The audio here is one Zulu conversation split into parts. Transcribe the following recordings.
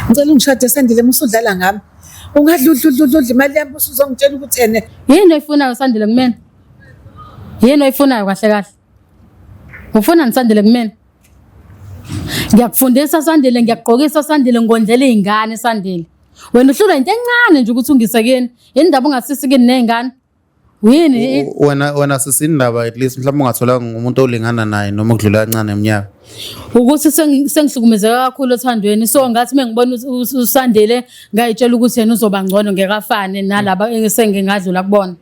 Ngicela ungishade Sandile uma usudlala ngami. Ungadla udla udla udla udla imali yami usuzongitshela ukuthi ene Yini oyifunayo Sandile kumina? Yini oyifunayo kahle kahle? Ufuna Sandile kumina? Ngiyakufundisa Sandile, ngiyakugqokisa Sandile, ngikondlela izingane Sandile. Wena uhlulwa into encane nje ukuthi ungise kini. Yini ndaba ungasisi kini nezingane? Yini? Wena sisi indaba at least mhlawumbe ungathola ngumuntu olingana naye noma ukudlula kancane eminyaka. Ukuthi sengihlukumezeka kakhulu othandweni so ngathi mengibona uSandile ngayitshela ukuthi yena uzoba ngcono ngeke afane nalaba esengingadlula kubona.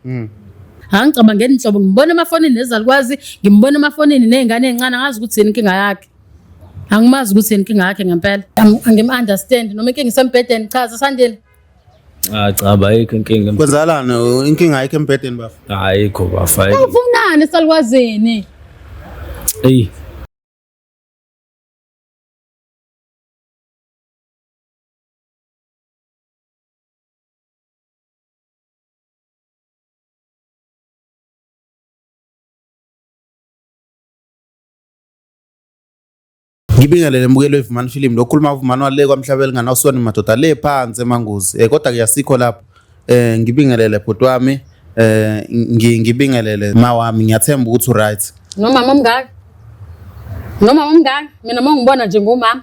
Angicabangeli nhlobo ngimbona emafonini nezalukwazi ngimbona emafonini nezingane ezincane angazi ukuthi yini inkinga yakhe. Angimazi ukuthi yini inkinga yakhe ngempela. Angim-understand noma inkinga isembhedeni chaza Sandile. Ah cha ayikho inkinga. Kwenzakalani inkinga ayikho embhedeni bafo? Ayikho bafo. ayikho. Ufunani salukwazini? Ey. Ngibingelele mbukeli weVumani Film lokhuluma uVumani wale kwamhlaba elinganawusona madoda le phansi emanguzi eh kodwa ke asikho lapho eh ngibingelele bhuti wami eh ngibingelele ma wami ngiyathemba ukuthi uright. Nomama omngaka? Nomama omngaka? Mina uma ngibona nje ngumama.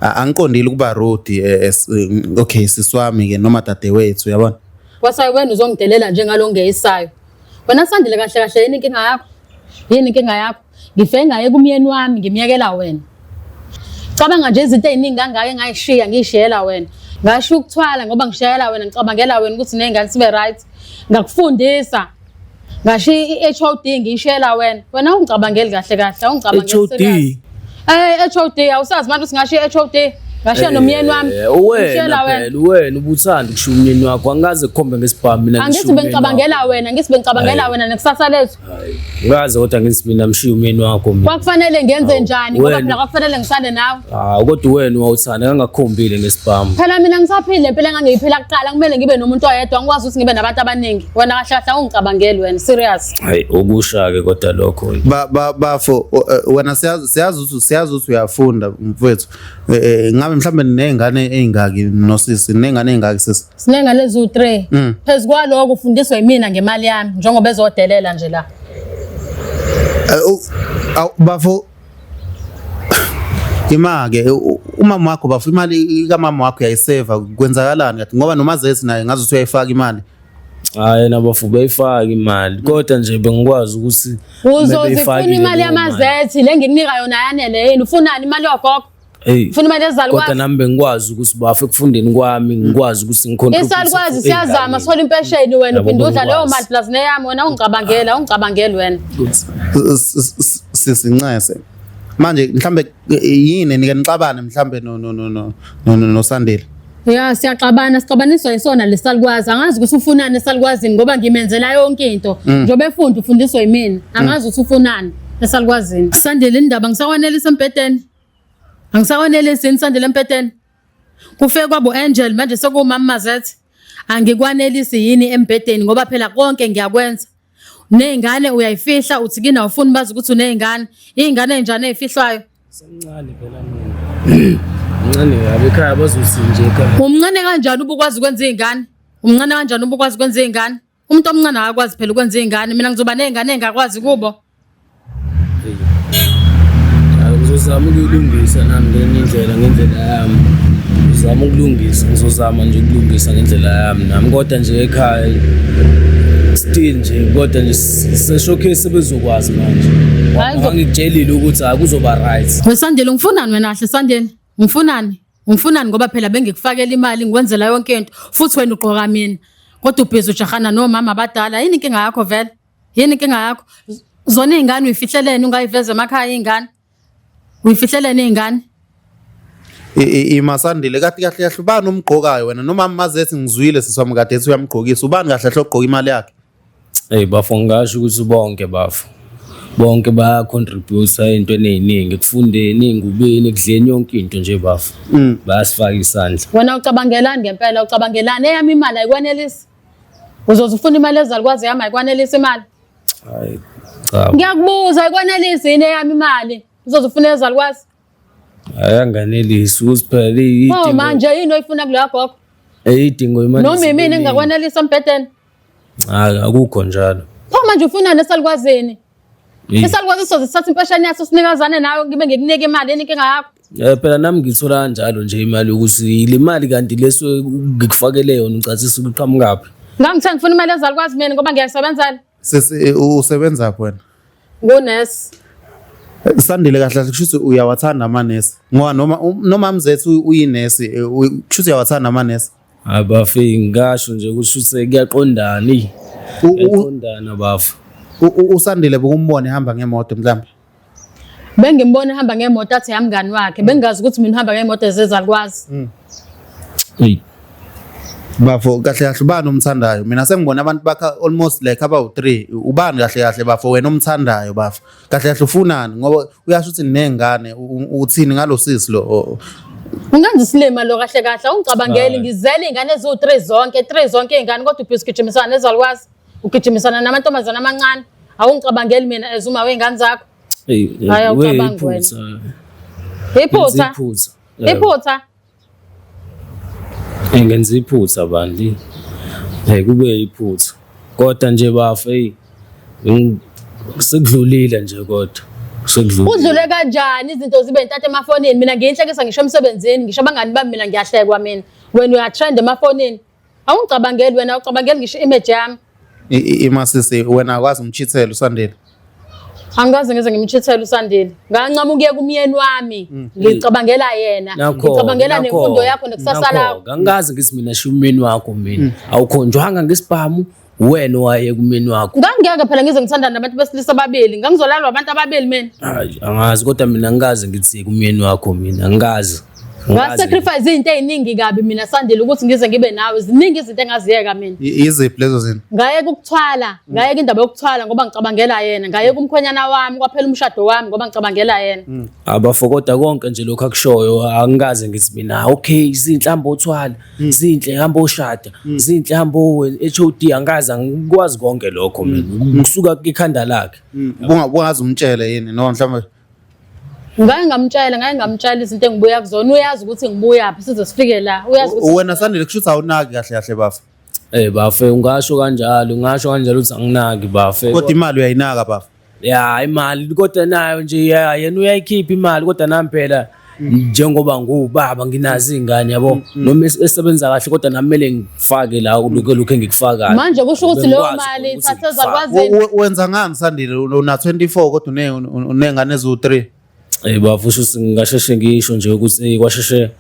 Angiqondile ukuba rude okay sisi wami ke noma dadewethu uyabona. Wasayi wena uzongidelela njengalo ngeyisayo. Wena Sandile kahle kahle yini inkinga yakho? Yini inkinga yakho? Ngife ngaye kumyeni wami ngimyekela wena. Cabanga nje izinto eziningi kangaka engayishiya ngiyishiyela wena. Ngasho ukuthwala ngoba ngishiyela wena ngicabangela wena ukuthi nengane sibe right. Ngakufundisa. Ngashiya i-HOD ngiyishiyela wena. Wena awungicabangeli kahle kahle, awungicabangeli HOD? serious. HOD awusazi manje ukuthi ngashiya i-HOD. Ngashiya nomyeni wami. Wena Ngishiyela wena. phela wena ubuthanda ukushiya umyeni wakho angikaze kukhombe ngesibhamu mina Angithi ngishiya umyeni bengicabangela wena, ngithi bengicabangela wena nekusasa lethu. Ngaze kodwa ngithi mina mshiya umyeni wakho mina. Kwakufanele ngenze njani ngoba Wena. phela kwakufanele ngisale nawe. Ah kodwa wena wawuthanda ngangakukhombile ngesibhamu. Phela mina ngisaphila impilo engangiyiphila kuqala kumele ngibe nomuntu oyedwa ngikwazi ukuthi ngibe nabantu abaningi. Wena kahle kahle awungicabangeli wena serious. Hayi okusha ke kodwa lokho. Ba ba bafo wena siyazi ukuthi siyazi ukuthi uyafunda mfowethu. Ngabe mhlambe ninezingane ezingaki nosisi ninezingane ezingaki sisi? Sinengane eziwu-3. Phezu kwaloko ufundiswa yimina ngemali yami njengoba ezodelela nje la. Bafo ima-ke umama wakho bafo imali kamama wakho uyayiseva kwenzakalani kathi ngoba nomazesi naye ngazi ukuthi uyayifaka imali. Hayi yena bafo beyifaka imali kodwa nje bengikwazi ukuthi Uzozifuna imali yamazethi le ngikunika yona yanele yini? Ufunani imali yogogo? Hey. Ufuna imali yezalukwazi? Kodwa nami bengikwazi ukuthi bafo ekufundeni kwami ngikwazi ukuthi ngicontribute. Isalukwazi siyazama sithola impesheni wena Yabo, uphinde udla leyo bengikwazi. mali plus neyami wena ungicabangela awungicabangeli wena. Sisincese. Manje mhlambe yini nike nixabane mhlambe no no no no no noSandile. Ya siyaxabana sixabaniswa yisona lesalukwazi angazi ukuthi ufunani esalukwazini ngoba ngimenzela yonke into njengoba efunda ufundiswa yimina angazi ukuthi ufunani esalukwazini. Sandile indaba ngisakwanelisa embhedeni. Angisakwanelisi yini Sandile embhedeni? Kufe kwabo Angel manje sekuwumama Mazethe. Angikwanelisi yini embhedeni ngoba phela konke ngiyakwenza. Nezingane uyayifihla uthi kina awufuni bazi ukuthi unezingane. Izingane ezinjani ezifihlwayo? Semncane phela mina. Mncane kabi ekhaya bazothi nje ekhaya. Umncane kanjani ubukwazi ukwenza izingane? Umncane kanjani ubukwazi ukwenza izingane? Umuntu omncane akakwazi phela ukwenza izingane. Mina ngizoba nezingane engakwazi kubo. Hayi ngizozama ukuyilungisa nami ngenye indlela ngendlela yami. Ngizama ukulungisa, ngizozama nje ukulungisa ngendlela yami nami kodwa nje ekhaya still nje kodwa nje seshowcase sebezokwazi manje. Hayi, ngizo- Ngikutshelile ukuthi hayi kuzoba right. Wesandile ngifunani wena kahle Sandile? Ngifunani? Ngifunani ngoba phela bengikufakela imali ngikwenzela yonke into futhi wena ugqoka mina. Kodwa ubhizi ujahana nomama abadala yini inkinga yakho vele? Yini inkinga yakho? Zona izingane uyifihleleni ungayiveza emakhaya izingane? Uyifihleleni izingane? Imasandile kathi kahle kahle ubani umgqokayo wena noma mazethi ngizwile sisi wami kade ethi uyamgqokisa ubani kahle kahle ogqoka imali yakhe? Hey bafo ngingasho ukuthi bonke bafo. Bonke baya contribute ey'ntweni ey'ningi ekufundeni, ey'ngubeni, ekudleni yonke into nje bafo. Bayasifaka isandla. Wena ucabangelani ngempela ucabangelani eyami imali ayikwanelisi? Uzoze ufuna imali ezalukwazi yami ayikwanelisi imali? Hayi cha. Ngiyakubuza ayikwanelisi yini eyami imali? Uzoze ufuna ezalukwazi? Ayanganelisi ukuthi phela Pho idingo manje yini oyifuna kuleya gogo? idingo imali. Noma imini engakwanelisa embhedeni? Cha akukho njalo. Pho manje ufunani esalukwazini? Eyi. Isalukwazi soze sithathe impesheni yaso sinikazane nawe ngibe ngikunika imali yini inkinga yakho? Phela nami ngithola kanjalo nje imali ukuthi le mali kanti leso ngikufakele yona ucathisa ukuqhamukaphi. Ngangithe ngifuna imali yezalukwazi mina ngoba ngiyayisebenzela. Sisi usebenza phi wena? Ngunesi. Sandile kahle kahle kusho ukuthi uyawathanda amanesi ngoba noma noma mzethu uyinesi kusho ukuthi uyawathanda amanesi. Abafiki ngisho nje kusho ukuthi kuyaqondana eyi. Kuyaqondana bafo. USandile bekumbona ehamba ngemoto mhlawumbe. Bengimbona ehamba ngemoto athi yamngani wakhe. Bengingazi ukuthi mina uhamba ngemoto ezezalukwazi. Eyi. Bafo kahle kahle ubani omthandayo? Mina sengibona abantu bakha almost like abawu-3. Ubani kahle kahle bafo wena omthandayo bafo? Kahle kahle ufunani ngoba uyasho ukuthi ninengane uthini ngalo sisi lo? Ungenza isilima lo kahle kahle awungicabangeli ngizele iy'ngane eziwu-3 zonke 3 zonke iy'ngane kodwa ubhizi ugijimisana nezalukwazi ugijimisana namantombazane amancane awungicabangeli mina as uma wey'ngane zakho. Eyi, Hhayi, we awucabangi wena. iphutha. Iphutha. Iphutha. Iphutha. Hey, ngenza iphutha bandla. Hey kube iphutha. Kodwa nje bafo hey sekudlulile nje kodwa. Sekudlulile. Udlule kanjani izinto zibe intatha emafonini mina ngiyinhlekisa ngisho emsebenzini ngisho abangani bami mina ngiyahlekwa mina wena uyatrend emafonini awungicabangeli wena awucabangeli ngisho image yami. Imasisi wena akwazi umchithela uSandile. Angikaze ngize ngimchithele uSandile. Ngancama ukuye kumyeni wami. Ngicabangela yena. Ngicabangela nemfundo yakho nekusasa lakho. Angikaze ngithi mina shiya umyeni wakho mina. Awukhonjwanga ngesibhamu wena waye kumyeni wakho. Ngangiyeke phela ngize ngithandane nabantu besilisa ababili. Ngangizolalwa abantu ababili mina. Hayi angazi kodwa mina angikaze ngithi kumyeni wakho mina angikaze. Ngasacrifice izinto eziningi kabi mina Sandile ukuthi ngize ngibe nawe. Ziningi izinto engaziyeka mina. Iziphi lezo zinto? Ngayeka ukuthwala, ngayeka indaba yokuthwala ngoba ngicabangela yena. Ngayeka umkhwenyana wami, kwaphela umshado wami ngoba ngicabangela yena. Abafo kodwa konke nje lokhu akushoyo angikaze ngithi mina okay zinhle hamba othwala zinhle hamba oshada zinhle hamba o-HOD angikaze angikwazi konke lokho mina kusuka ikhanda lakhe. Bungaze umtshele yini noma mhlawumbe Ngake ngamtshela, ngake ngamtshela izinto engibuya kuzona. Uyazi ukuthi ngibuyaphi size sifike la. Uyazi ukuthi wena Sandile kusho ukuthi awunaki kahle kahle bafo. Eh bafe ungasho kanjalo ungasho kanjalo ukuthi anginaki bafe. Kodwa imali uyayinaka bafo. Ya imali kodwa nayo nje ya yena uyayikhipha imali kodwa nami phela njengoba nguwubaba nginazo iy'ngane yabo noma esebenza kahle kodwa nami kumele ngifake la lokhu lokhu engikufakayo. Manje kusho ukuthi leyo Bengikwazi mali ukuthi ithathe ngifake. ezalukwazini. Wenza ngani Sandile una 24 kodwa unengane eziwu-3? Eh bafo usho ukuthi ngingasheshe ngisho nje ukuthi eh kwasheshe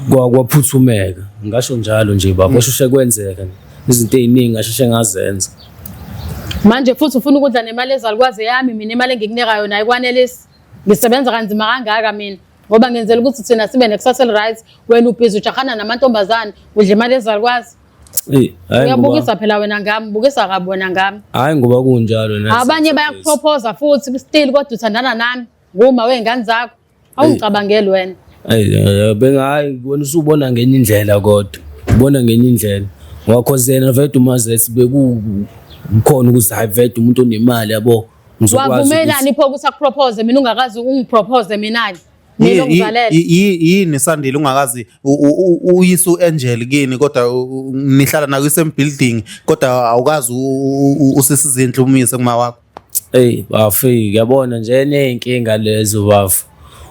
kwaphuthumeka ngisho njalo nje bafo kwasheshe kwenzeka izinto ey'ningi ngasheshe ngazenza. Manje futhi ufuna ukudla nemali ezalukwazi yami mina imali engikunika yona ayikwanelisi. Ngisebenza kanzima kangaka mina ngoba ngenzela ukuthi thina sibe nekusasa eli-right wena ubhizi ujahana namantombazane udla imali ezalukwazi. Eh hayi ngoba Uyabukisa phela wena ngami, bukisa kabi wena ngami. hayi ngoba kunjalo nathi. Abanye bayakuprophosa futhi still kodwa uthandana nami nguma wey'ngane zakho. Awungicabangeli wena. Ayi bengayi wena usubona ngenye indlela kodwa. Ubona ngenye indlela. Ngoba cause yena vele uMazet bekukhona ukuthi hayi vele umuntu onemali yabo. Ngizokwazi ukuthi Wavumelani pho ukuthi akupropose mina ungakazi ungipropose mina-ke. Mina ongizalela. Yini Sandile ungakazi uyise u-Angel kini kodwa nihlala nayo same building kodwa awukazi usisi izinhle umise kuma wakho. Ey bafiki yabona nje enye inkinga lezo bafo.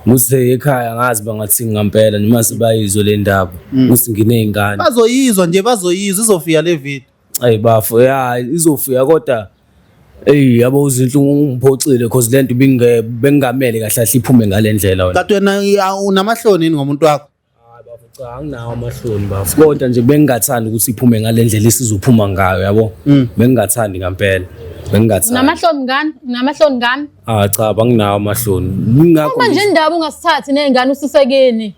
Ukuthi ekhaya ngazi bangathini ngempela noma sebayizwe le ndaba ukuthi nginey'ngane. Bazoyizwa nje bazoyizwa izofika le video. Ey bafo ya izofika kodwa Ey yabo uzinhle ungiphoxile because lento ibinge bengingamele kahle kahle iphume ngale ndlela wena. Kanti wena unamahloni yini ngomuntu wakho? Hayi bafo cha anginawo amahloni bafo. Kodwa nje bengingathandi ukuthi iphume ngale ndlela isizophuma ngayo yabo. Bengingathandi ngempela. Bengingathandi. Unamahloni ngani? Unamahloni ngami? Ah cha banginawo amahloni. Ngakho Manje indaba ungasithathi ney'ngane usise kini.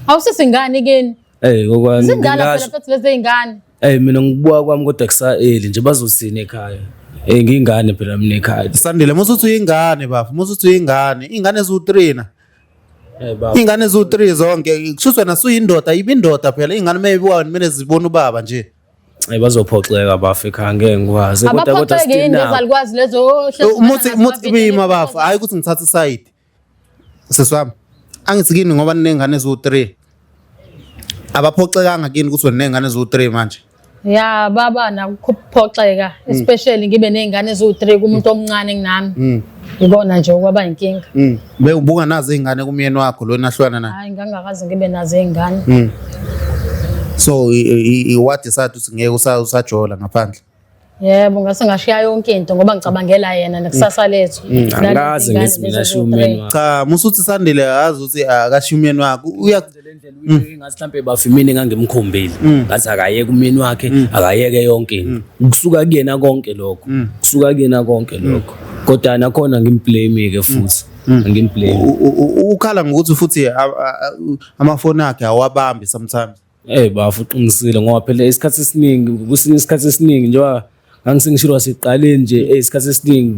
Awusisi ingane kini. Eh ngokwami Zindala phela ngingasho futhi lezi y'ngane. Eh mina ngikubuka kwami kodwa kusa-early nje bazothini ekhaya. Eh ngiyingane phela mina ekhaya. Sandile musuthi uyingane bafo musuthi uyingane ingane eziwu-3 na. Eh baba. Ingane eziwu-3 zonke kushuthi wena suyindoda yiba indoda phela ingane mayibuka kumele zibone ubaba nje. Eh bazophoxeka bafo ekhaya ngeke ngikwazi kodwa kodwa Abaphoxeki still yini now. lezalukwazi lezo ohlezi Muthi nazo muthi amabhizinisi. bima bafo hayi ukuthi ngithatha isayidi. Sisi wami. Angithi kini ngoba ninengane eziwu-3. Abaphoxekanga kini ukuthi wena uney'ngane eziwu-3 manje. Ya baba nakuphoxeka especially ngibe ney'ngane eziwu-3 kumuntu omncane kunami. Ikona nje okwaba inkinga. Bewubuka nazo iy'ngane kumyeni wakho lo nahlukana naye. Hayi ngangakaze ngibe nazo iy'ngane. So what decide ukuthi ngeke usajola ngaphandle. Yebo ngase ngashiya yonke into ngoba ngicabangela yena nekusasa lethu. Angikaze ngithi mina shiya umyeni wakhe. Cha, musuthi Sandile akazi ukuthi akashiya umyeni wakhe. Uya Le ndlela uyibeke ngathi mhlampe bafo imina engangimkhombile. Ngathi akayeke umyeni wakhe, akayeke yonke into. Kusuka kuyena konke lokho. Kusuka kuyena konke lokho. Kodwa nakhona ngimblame ke futhi. Ngimblame. Ukhala ngokuthi futhi amafoni akhe awabambi sometimes. Eh bafo uqinisile ngoba phela isikhathi esiningi kwesinye isikhathi esiningi njengoba ngangisengishilo waseqaleni nje isikhathi esiningi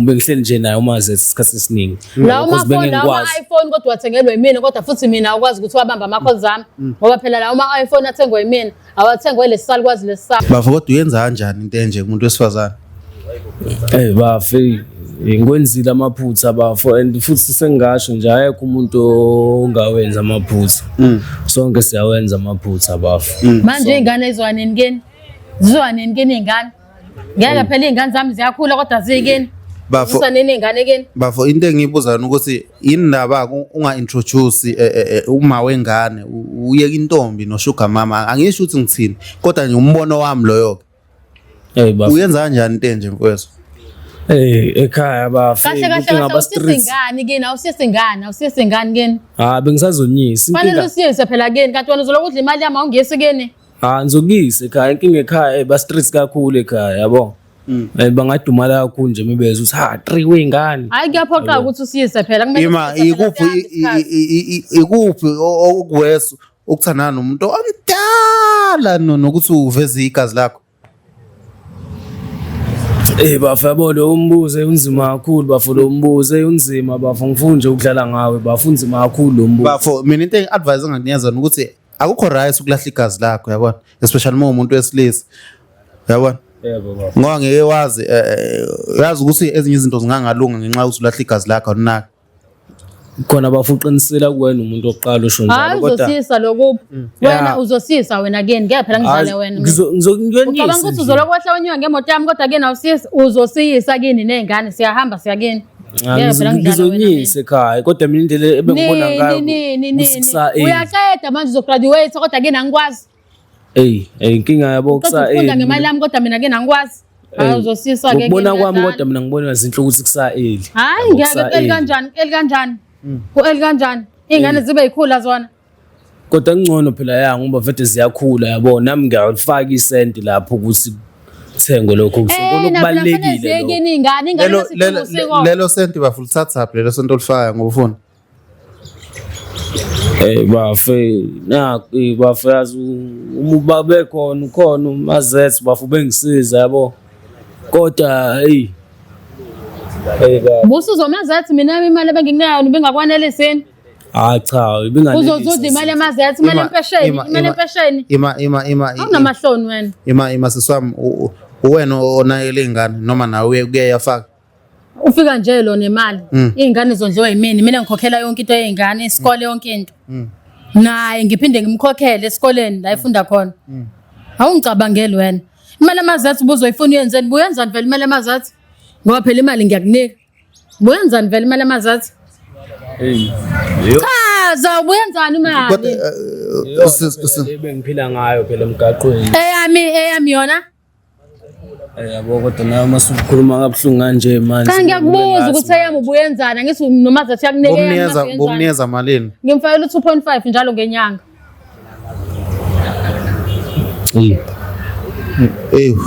bengihleli nje naye uMazethe isikhathi esiningi. Lawo Because mafoni lawo bengingikwazi. ma-iPhone kodwa wathengelwe yimina kodwa futhi mina awukwazi ukuthi wabamba ama-calls ami ngoba phela lawo ma-iPhone athengwe yimina awathengwe lesi salukwazi lesi sami. Bafo kodwa uyenza kanjani into enje kumuntu wesifazane? Eh bafo ngikwenzile amaphutha bafo and futhi sengingasho nje ayekho umuntu ongawenza amaphutha. Sonke siyawenza amaphutha bafo. Manje iy'ngane zizwa nini kini? Zizwa nini kini iy'ngane? Ngeke phela iy'ngane zami ziyakhula kodwa ziyikini. Bafo Zizwa nini iy'ngane kini? bafo into engiyibuza yona ukuthi yini ndaba unga introduce uma wengane uyeke intombi no sugar mama. Angisho ukuthi ngithini kodwa nje umbono wami loyo ke. Eh bafo. Uyenza kanjani into enje mfowethu? Eh ekhaya bafo. Kahle kahle kahle awusisi ingane kini awusisi ingane awusisi ingane kini. Ah bengisazonyisa Fanele inkinga. usiyise phela kini kanti wena uzolokhu udla imali yami awungiyisi kini. Ah ngizokuyisa ekhaya inkinga ekhaya ba streets kakhulu ekhaya yabo. Eh bangadumala kakhulu nje mebezwa ukuthi ha 3 wengane. Hayi kuyaphoqa ukuthi usiyise phela kumele Ima usiyise phela, ikuphi siyahamba isikhathi. ikuphi okuwesi ukuthandana nomuntu omdala nokuthi uveze igazi lakho? Eh bafo yabo lo umbuzo unzima kakhulu bafo lo umbuzo unzima bafo ngifuna nje ukudlala ngawe bafo unzima kakhulu lo mbuzo. Bafo mina into engi-advise engakunikeza yona ukuthi akukho right ukulahla igazi lakho yabona, especially uma uwumuntu wesilisa yabona. Yebo bafo. Ngoba ngeke wazi uyazi ukuthi ezinye izinto zingangalunga ngenxa yokuthi ulahla igazi lakho awunaki. Khona bafo uqinisela kuwena umuntu oqala usho Hayi njalo kodwa uzosisa lokhu. Wena Yeah. uzosisa wena kini ngeke phela ngidlale wena. mina. Ngizokuyonyisa. Ucabanga ukuthi uzolokhu wehla wenyuka ngemoto yami kodwa kini awusisi uzosiyisa kini ney'ngane siyahamba siya kini. Ngeke phela ngidlale wena mina. Ngizonyisa ekhaya kodwa mina indlela ebengibona ngayo Nini nini ukuthi nini. kusa early. Uyaqeda manje uzograduate kodwa kini angikwazi. Ey, ey inkinga yabo Qeda kusa ukufunda ngemali yami kodwa mina kini angikwazi. Hayi uzosisa ke. Ngokubona kwami kodwa mina ngibona izinto ukuthi kusa early. Hayi Yabo, ngeke kusa ku-early early. kanjani early kanjani. Ku-early kanjani. Iy'ngane zibe yikhula zona. Kodwa kungcono phela ya ngoba vete ziyakhula yabo nami ngiyalifaka isenti lapho ukuthi kuthengwe lokho Eh, kusukona na phela kufanele kubalulekile ziye lokho. kini iy'ngane ingane Lelo masidinga lelo usiko. lelo senti bafo ulithathaphi lelo senti olifaka ngoba ufuna? Eh bafe naku bafe yazi uma babe khona ukhona uMazethe bafe bengisiza yabo. Kodwa hey hey ba Busa uzomazi athi mina imali ebengikunika yona ibingakwanelisini. ah cha ibinganelisa. Uzozuza imali yamazethi, imali Ima- empesheni, imali empesheni. Ima ima ima Awunamahloni wena. ima ima siswami uwena onakele ingane noma nawe uye yafaka. Ufika nje lo nemali. Iy'ngane zondliwa yimina, mina ngikhokhela yonke into yey'ngane, isikole yonke into. Naye ngiphinde ngimkhokhele esikoleni la efunda khona. Awungicabangeli wena. Imali yamazethi ubuzoyifuna uyenzeni? Buyenzani vele imali yamazethi? Ngoba phela imali ngiyakunika. Buyenzani vele imali yamazethi? Hey. Chaza ubuyenzani Kodwa imali? Bengiphila ngayo phela emgaqweni. Eyami eyami yona. Yabo kodwa nawe uma usukhuluma kabuhlungu kanje manje. Cha ngiyakubuza ukuthi eyami ubuyenzani angithi nomazethi uyakunika eyami Bomnikeza mase uyenzani? bomnikeza malini? Ngimfakela u-2.5 njalo ngenyanga. Hey. Ew.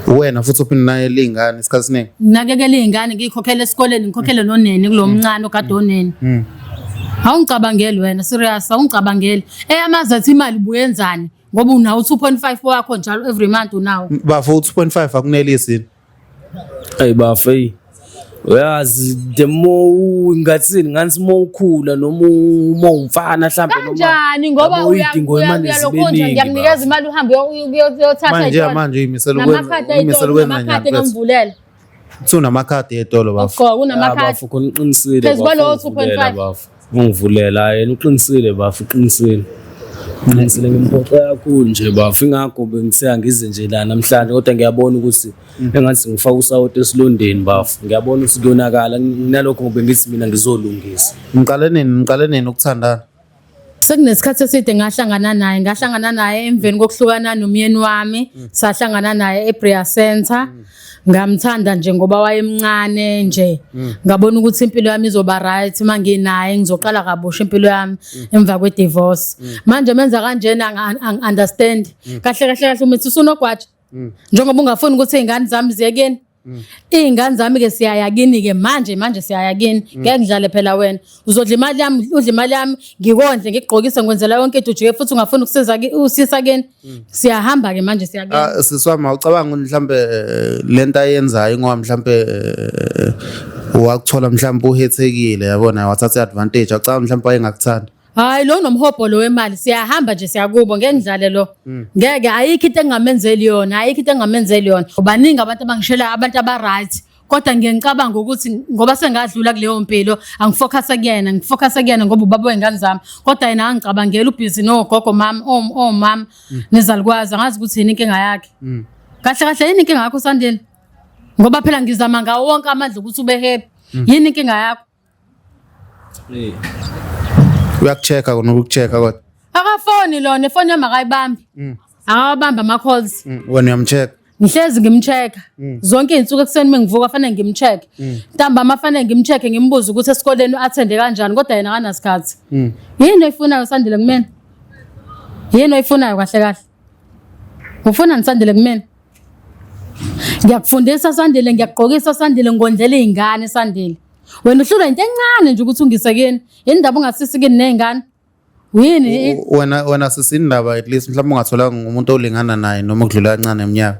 Wena futhi uphinde naye lingane isikhathi esiningi. Nginakekela iy'ngane ngiyikhokhele esikoleni ngikhokhele nonene kulo mncane ogade onene. Awungicabangeli wena serious awungicabangeli. Eyamazethi imali ubuyenzani ngoba unawo u-2.5 wakho njalo every month unawo. Bafo u-2.5 akunelisi yini? Hey bafo hey. Uyazi the more ngathini ngathi uma ukhula noma uma umfana mhlambe noma Kanjani ngoba yabo, iy'dingo imane zibe uyalokhunja ningi, ngiyakunikeza bafo. imali uhambe uyothatha Manje ey'tolo. manje uyimisela ukwenza Namakhadi uyimisela ey'tolo ukwenza unamakhadi njani mfethu? engamvulela. Kuthi unamakhadi etolo bafo. Ugqoka Ya, unamakhadi. bafo khona uqinisile Phezu bafo, kwalowo uvulela, 2.5. bafo. Ungivulela yena uqinisile bafo uqinisile. Uqinisile ngimphoxe kakhulu nje bafo ingakho bengithe angize nje la namhlanje kodwa ngiyabona ukuthi engathi ngifaka usawoti esilondeni bafo. Ngiyabona ukuthi kuyonakala nalokho ngoba ngithi mina ngizolungisa. Ngiqale nini ngiqale nini ukuthandana? Sekunesikhathi eside ngahlangana naye, ngahlangana naye emveni kokuhlukana nomyeni wami, sahlangana naye eBrea Center. Ngamthanda nje ngoba wayemncane nje. Ngabona ukuthi impilo yami izoba right uma nginaye, ngizoqala kabusha impilo yami emva kwe-divorce. Manje menza kanjena angi-understand. Kahle kahle kahle umithi usunogwaja. Njengoba ungafuni ukuthi iy'ngane zami ziye kini. Iy'ngane zami-ke siyaya kini-ke manje manje siyaya kini. Ngeke ngidlale phela wena. Uzodla imali yami, udla imali yami, ngikondle, ngikugqokise, ngikwenzela yonke into ujike futhi ungafuni ukusiza usisa kini. Siyahamba-ke manje siya kini. Ah, sisi wami awucabanga ukuthi mhlambe lento ayenzayo ngoba mhlambe wakuthola mhlambe uhethekile yabona wathatha i-advantage awucabanga mhlambe wayengakuthanda. Hayi lo nomhobholo wemali siyahamba nje siyakubo ngeke ngidlale lo. Ngeke ayikho into engingamenzeli yona, ayikho into engingamenzeli yona. Baningi abantu abangishela abantu aba-right. Kodwa ngiye ngicabanga ukuthi ngoba sengadlula kuleyo mpilo angifocus kuyena, ngifocus kuyena ngoba ubaba wey'ngane zami. Kodwa yena angicabangeli ubhizi nogogo mami, omama nezalukwazi angazi ukuthi yini inkinga yakhe. Kahle kahle yini inkinga yakho Sandile? Ngoba phela ngizama ngawo wonke amandla ukuthi ube happy. Yini inkinga yakho? Eh. Uyakucheck-a kona ukukucheck-a kodwa. Akafoni lona, ifoni yami akayibambi. Akawabambi ama-calls. Wena uyamcheck. Ngihlezi ngimcheck-a. Zonke iy'nsuku ekuseni uma ngivuka fanele ngimcheck. Ntambama fanele ngimcheck ngimbuze ukuthi esikoleni u-attende kanjani kodwa yena akanasikhathi. Yini oyifunayo Sandile kumina? Yini oyifunayo kahle kahle? Ufunani Sandile kumina? Ngiyakufundisa Sandile, ngiyakugqokisa Sandile, ngikondlela iy'ngane Sandile. Wena uhlulwa into encane nje ukuthi ungise kini. Yini ndaba ungasisi kini ney'ngane? Yini? Wena wena sisi indaba at least mhlawumbe ungathola ngumuntu olingana naye noma ukudlula kancane eminyaka.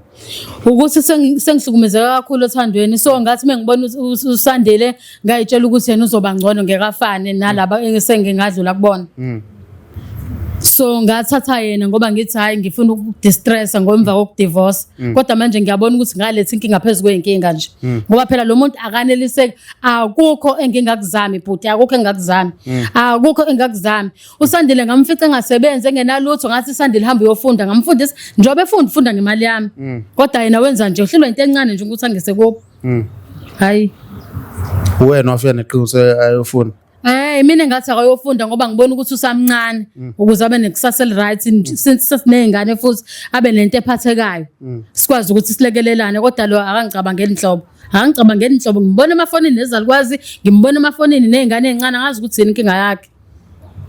Ukuthi sengihlukumezeka kakhulu othandweni so ngathi uma ngibona uSandile ngayitshela ukuthi yena uzoba ngcono ngeke afane nalaba engisengingadlula kubona. So ngathatha yena ngoba ngithi hayi ngifuna ukudistressa ngomva kokudivorce. Kodwa manje ngiyabona ukuthi ngaletha inkinga phezu kwey'nkinga nje. Ngoba phela lo muntu akaneliseki, akukho engingakuzami bhuti, akukho engingakuzami. Akukho engingakuzami. USandile ngamfica engasebenzi engenalutho ngathi Sandile hamba uyofunda, ngamfundisa njengoba efunda ufunda ngemali yami. Kodwa yena wenza nje uhlulwa into encane nje ukuthi angise kubo. Hayi. Wena wafika neqiniso ayofunda. Eh mina ngathi akayofunda ngoba ngibona ukuthi usamncane ukuze abe nekusasa eli-right since sesiney'ngane futhi abe nento ephathekayo. Sikwazi ukuthi silekelelane kodwa lo akangicabangeli nhlobo. Akangicabangeli nhlobo ngimbona emafonini nezalukwazi, ngimbona emafonini ney'ngane ey'ncane angazi ukuthi yini inkinga yakhe.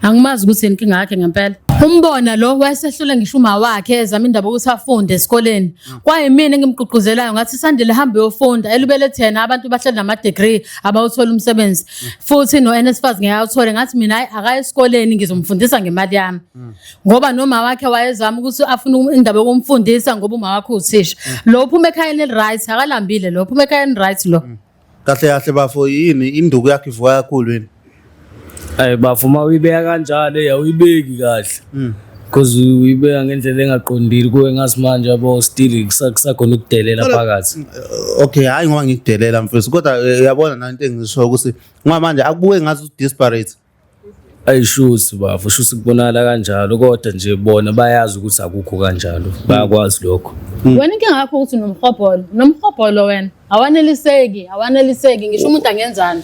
Angimazi ukuthi yini inkinga yakhe ngempela. Umbona lo wayesehlule ngisho uma wakhe ezama indaba yokuthi afunde esikoleni. Kwayimina engimgqugquzelayo ngathi Sandile hamba uyofunda elubelethi yena abantu bahleli nama-degree abawuthola umsebenzi. Futhi no-NSFAS ngeke awuthole ngathi mina hayi akaye esikoleni ngizomfundisa ngemali yami. Ngoba noma wakhe wayezama ukuthi afune indaba yokumfundisa ngoba uma wakhe uthisha. Lo uphuma ekhayeni eli-right akalambile lo uphuma ekhayeni right lo. Kahle kahle bafo yini induku yakho ivuka kakhulu yini? Ayi bafo uma uyibeka kanjalo eyi awuyibeki kahle. Because uyibeka ngendlela engaqondile kuwe ngathi manje yabo still kusakhona ukudelela phakathi. Okay, hayi ngoba ngikudelela mfethu kodwa uyabona na into engisho ukuthi ngoba manje akubuke ngathi u-desperate. Ayishuthi bafo, shuthi kubonakala kanjalo kodwa nje bona bayazi ukuthi akukho kanjalo. Bayakwazi lokho. Wena inkinga yakho ukuthi unomhobholo, unomhobholo wena. Awaneliseki, awaneliseki ngisho umuntu angenzani.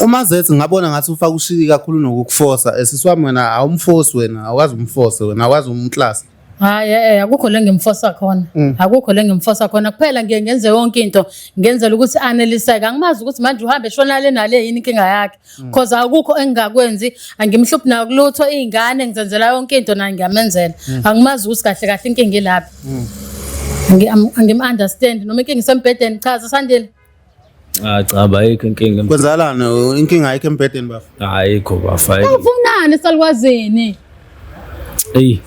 Uma zethi ngabona ngathi ufaka ushiki kakhulu nokukufosa, sisi wami wena awumfosi wena, awukwazi umfose wena, awukwazi umklasa. Hayi akukho le ngimfosa khona. Akukho le ngimfosa khona kuphela ngiye ngenze yonke into ngenzela ukuthi aneliseke. Angimazi ukuthi manje uhambe eshona le nale yini inkinga yakhe. Cause akukho engingakwenzi, angimhluphi nakulutho iy'ngane ngizenzela yonke into naye ngiyamenzela. Angimazi ukuthi kahle kahle inkinga ilaphi. Angim-understand noma inkinga isembhedeni chaza Sandile. Ah cha ayikho inkinga. Kwenzakalani inkinga ayikho embhedeni bafo? Ayikho bafo. ayikho. Ufunani esalukwazini? Eyi.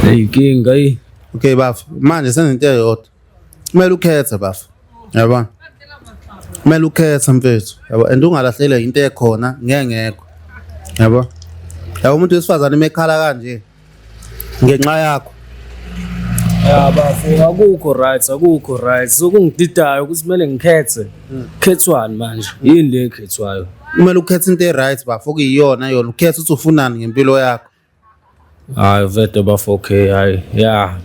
Eyi inkinga eyi. Okay bafo, manje senze into eyodwa. Kumele ukhethe bafo. Yabona? Kumele ukhethe mfethu. Yabo and ungalahlelwa into ekhona ngeke ngekho. Yabo? Yabo umuntu wesifazane emekhala kanje ngenxa yakho. Ya bafo akukho right akukho right. Sokungididayo ukuthi kumele ngikhethe. Khethwani manje? Yini le ekhethwayo? Kumele ukhethe into e-right bafo okuyiyona yona ukhethe ukuthi ufunani ngempilo yakho. Hayi vete bafo okay hayi ya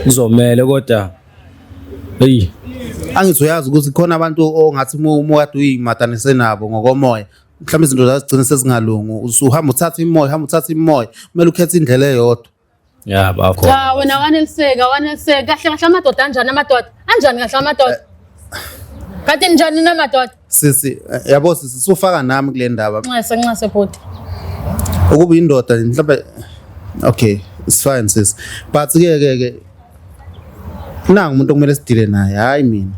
kuzomele kodwa eyi Angithi uyazi ukuthi khona abantu ongathi uma ukade uyimatanise nabo ngokomoya mhlawumbe izinto zazigcina sezingalungi usuhamba uthatha imoya uhamba uthatha imoya kumele ukhethe indlela eyodwa. Ya bafo. Cha wena waneliseka waneliseka kahle kahle amadoda anjani amadoda anjani kahle amadoda kanti njani namadoda Sisi yabo sisi sufaka nami kule ndaba nxese nxese bhuti ukuba indoda mhlawumbe okay it's fine sis but ke ke ke nangu umuntu okumele sidile naye hayi mina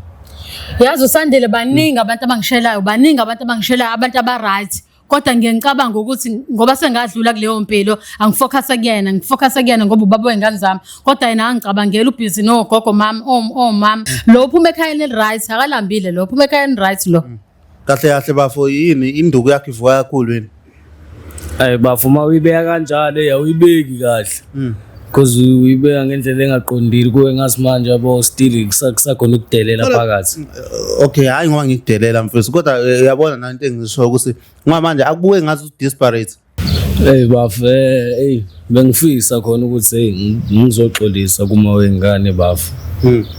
yazi usandile baningi abantu abangishelayo baningi abantu abangishelayo abantu aba-right kodwa ngiye ngicabanga ukuthi ngoba sengadlula kuleyo mpilo angifokhase kuyena ngifokhase kuyena ngoba ubaba wey'ngane zami kodwa yena angicabangeli ubhizi nogogo mami omama lo uphuma ekhayeni eli-right akalambile lo uphuma ekhayeni right lo Kahle kahle bafo yini induku yakho ivuka kakhulu yini? Ayi bafo uma uyibeka kanjalo eyi awuyibeki kahle. Because uyibeka ngendlela engaqondile kuwe ngathi manje yabo still kusakhona ukudelela phakathi. Okay hayi ngoba ngikudelela mfethu kodwa uyabona na into engisho ukuthi ngoba manje akubuke ngathi u-desperate. Hey bafo hey bengifisa khona ukuthi hey ngizoxolisa kuma wengane bafo.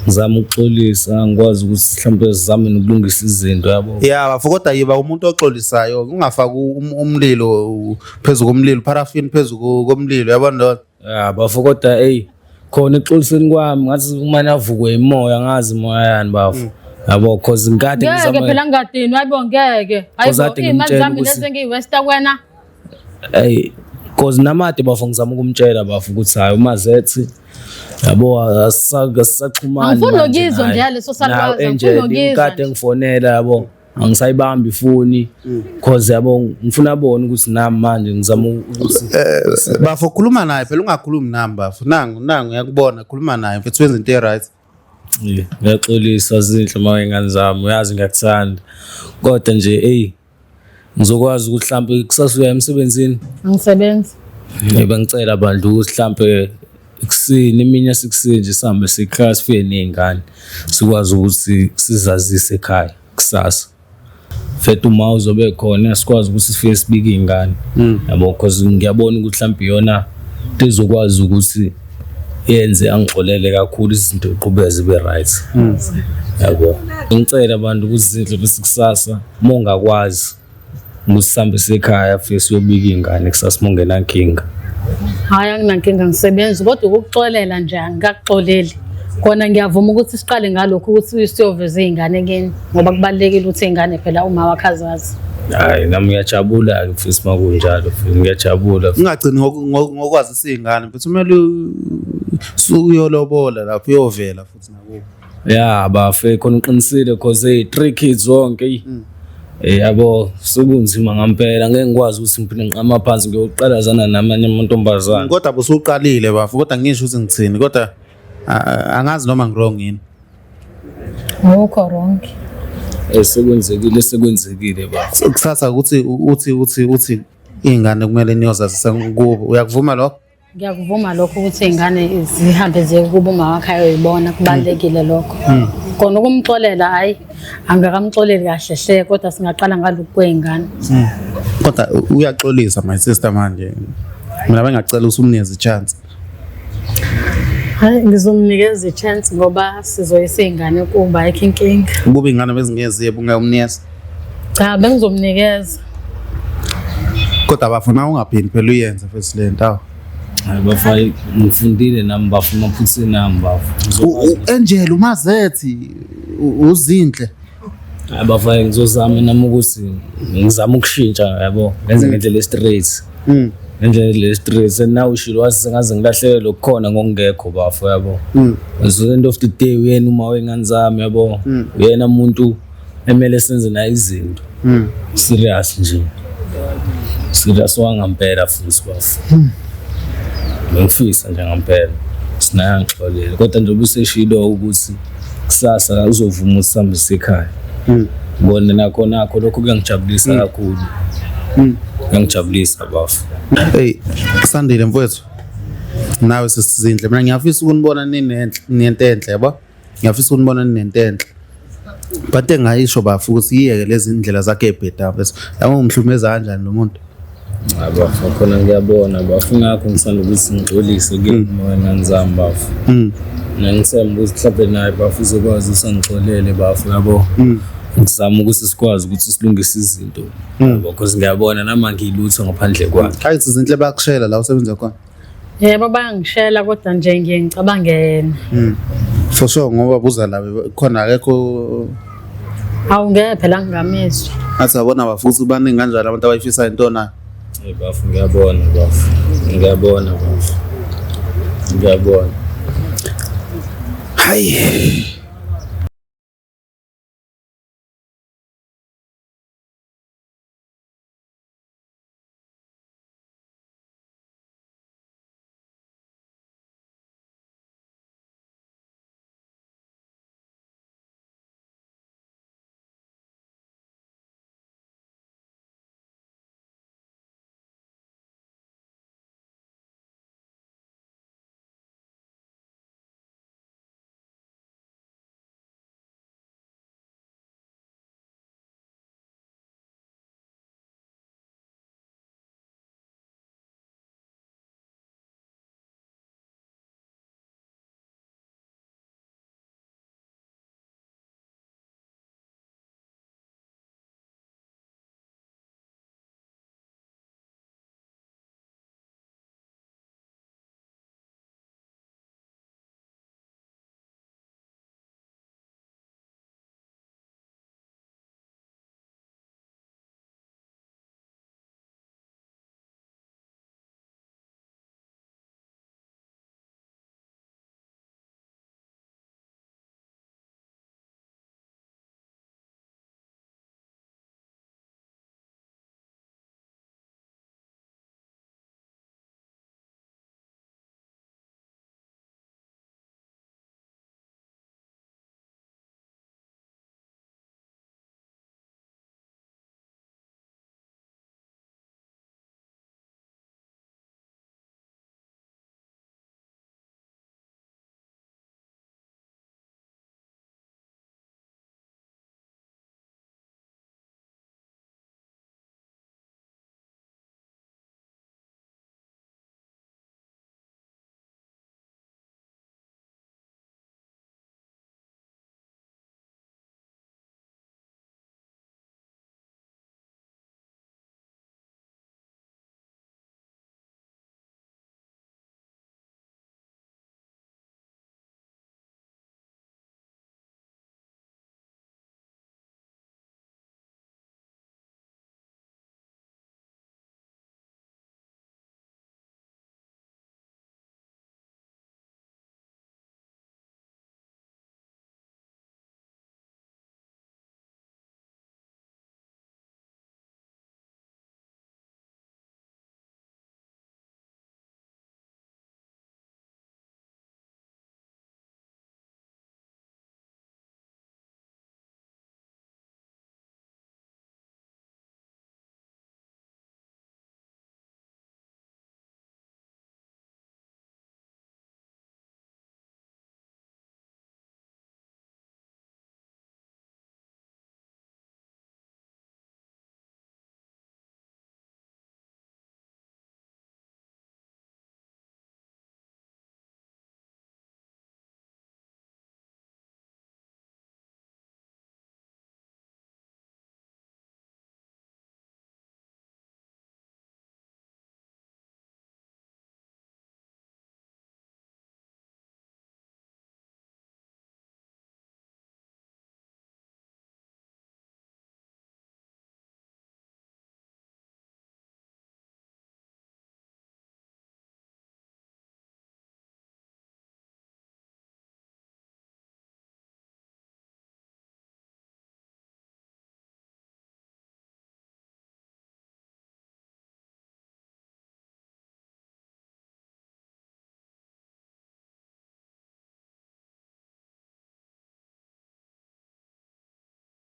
Ngizama ukuxolisa ngikwazi ukuthi mhlawumbe sizame nokulungisa izinto yabo. Ya bafo kodwa yiba umuntu oxolisayo ungafaki umlilo phezu komlilo paraffin phezu komlilo yabona lo. Ya bafo kodwa hey khona ekuxoliseni kwami ngathi kumane avukwe imoya ngazi imoya yani bafo. Yabo cause ngikade ngeke ngizama phela ngingadinwa hayibo ngeke Cause hayibo kade iy'mali ngimtshela zami ukuthi- lezi engiyiwesta kuwena Hey cause namade bafo ngizama ukumtshela bafo ukuthi hayi umazethi yabo asisaxhumani Angifuni manje nokuyizwa naye. nje yaleso salukwazi, Nawe, angifuni Angel, nokuyizwa kade nje. ngifonela yabo angisayibambi ifoni cause yabo ngifuna abone ukuthi nami manje ngizama ukuthi Bafo khuluma naye phela ungakhulumi nami bafo nangu nangu ngiyakubona khuluma naye mfethu wenza into e-right. Yeah, ngiyaxolisa zinhle uma ingane zami uyazi ngiyakuthanda kodwa nje eyi ngizokwazi ukuthi mhlampe kusasa uya emsebenzini. Angisebenzi. Bengicela bandla ukuthi mhlampe ekuseni eminye yasekuseni nje sihambe sikhaya sifike ney'ngane sikwazi ukuthi sizazise ekhaya kusasa. Mfethu uma uzobe khona sikwazi ukuthi sifike sibike iy'ngane yabo cause ngiyabona ukuthi mhlampe iyona into ezokwazi ukuthi yenze angixolele kakhulu izinto ziqhubeke zibe right yabo. Ngicela abantu ukuthi zinhle bese kusasa uma ungakwazi ukuthi sihambe siye ekhaya fike siyobika iy'ngane kusasa uma ungenankinga. Hhayi anginankinga ngisebenzi kodwa ukukuxolela nje angikakuxoleli. Kona ngiyavuma ukuthi siqale ngalokhu ukuthi siyoveza iy'ngane kini ngoba kubalulekile ukuthi iy'ngane phela uma wakhe azazi. Hhayi nami ngiyajabula-ke futhi uma kunjalo futhi ngiyajabula. Ungagcini ngokwazisa iy'ngane mfethu kumele uyolobola lapho uyovela futhi nakubo. Ya bafe khona uqinisile cause hey three kids wonke eyi. Yabo sekunzima ngempela ngeke ngikwazi ukuthi ngiphinde ngiqama phansi ngiyoqalazana namanye amantombazane. Kodwa busuqalile bafo kodwa ngisho ukuthi ngithini kodwa angazi noma ngi-wrong yini. Awukho wrong. Sekwenzekile sekwenzekile bafo. Kusasa ukuthi uthi uthi uthi iy'ngane kumele niyozazisa kubo uyakuvuma lokho? Ngiyakuvuma lokho ukuthi iy'ngane zihambe ziye kubo uma wakhe ayoyibona kubalulekile lokho. Kona ukumxolela hhayi angakamxoleli kahle hle kodwa singaqala ngalokhu kwey'ngane. Kodwa uyaxolisa my sister manje. Mina bengacela ukuthi umnikeze i-chance. Hhayi ngizomnikeza i-chance ngoba sizoyisa iy'ngane kuba ayikho inkinga. Ukube iy'ngane bezingeziye bungayomnikeza. Cha bengizomnikeza. Kodwa bafuna ungaphindi phela uyenze futhi le nto. Awu. Hayi bafo ngifundile nami bafo emaphutheni ami bafo. U-Angel uMazethi uZinhle. Hayi bafo ngizozama nami ukuthi ngizama ukushintsha yabo ngenze ngendlela e-straight. Ngendlela e-straight and now ushilo wazi sengaze ngilahlekelwe okukhona ngokungekho bafo yabo. So end of the day uyena uma wengane zami yabo. Uyena umuntu emele senze naye izinto. Serious nje. Serious wangampela futhi bafo. Bengifisa nje ngampela. Sinaye angixolele kodwa njengoba useshilo ukuthi kusasa uzovuma ukuthi sihambe siye ekhaya. Bona nakho nakho lokho kuyangijabulisa kakhulu. Kuyangijabulisa bafo. Hey Sandile mfowethu. Nawe sisizinhle mina ngiyafisa ukunibona ninenhle nento enhle yabo. Ngiyafisa ukunibona ninento enhle. But engayisho bafo ukuthi yiyeke lezi ndlela zakhe ebheda bese yabo ngimhlumeza kanjani lo muntu. Hayi bafo, khona ngiyabona bafo, ingakho ngisanda ukuthi ngixolise kuyena wena ngizami bafo. Nangithemba ukuthi mhlawumbe naye bafo uzokwazi ukuthi angixolele bafo, yabo. Ngizama ukuthi sikwazi ukuthi silungise izinto. Yabo, because ngiyabona nami angilutho ngaphandle kwakhe. Hayi Zinhle bayakushela la usebenza khona. Yebo bayangishela kodwa nje ngiye ngicabange yena. For sure ngoba buza la khona akekho. Awu ngeke phela ngingamizwa. Ngathi yabona bafo ukuthi baningi kanjani abantu abayifisayo into nayo. Hey bafo, ngiyabona bafo. Ngiyabona bafo. Ngiyabona. Hayi.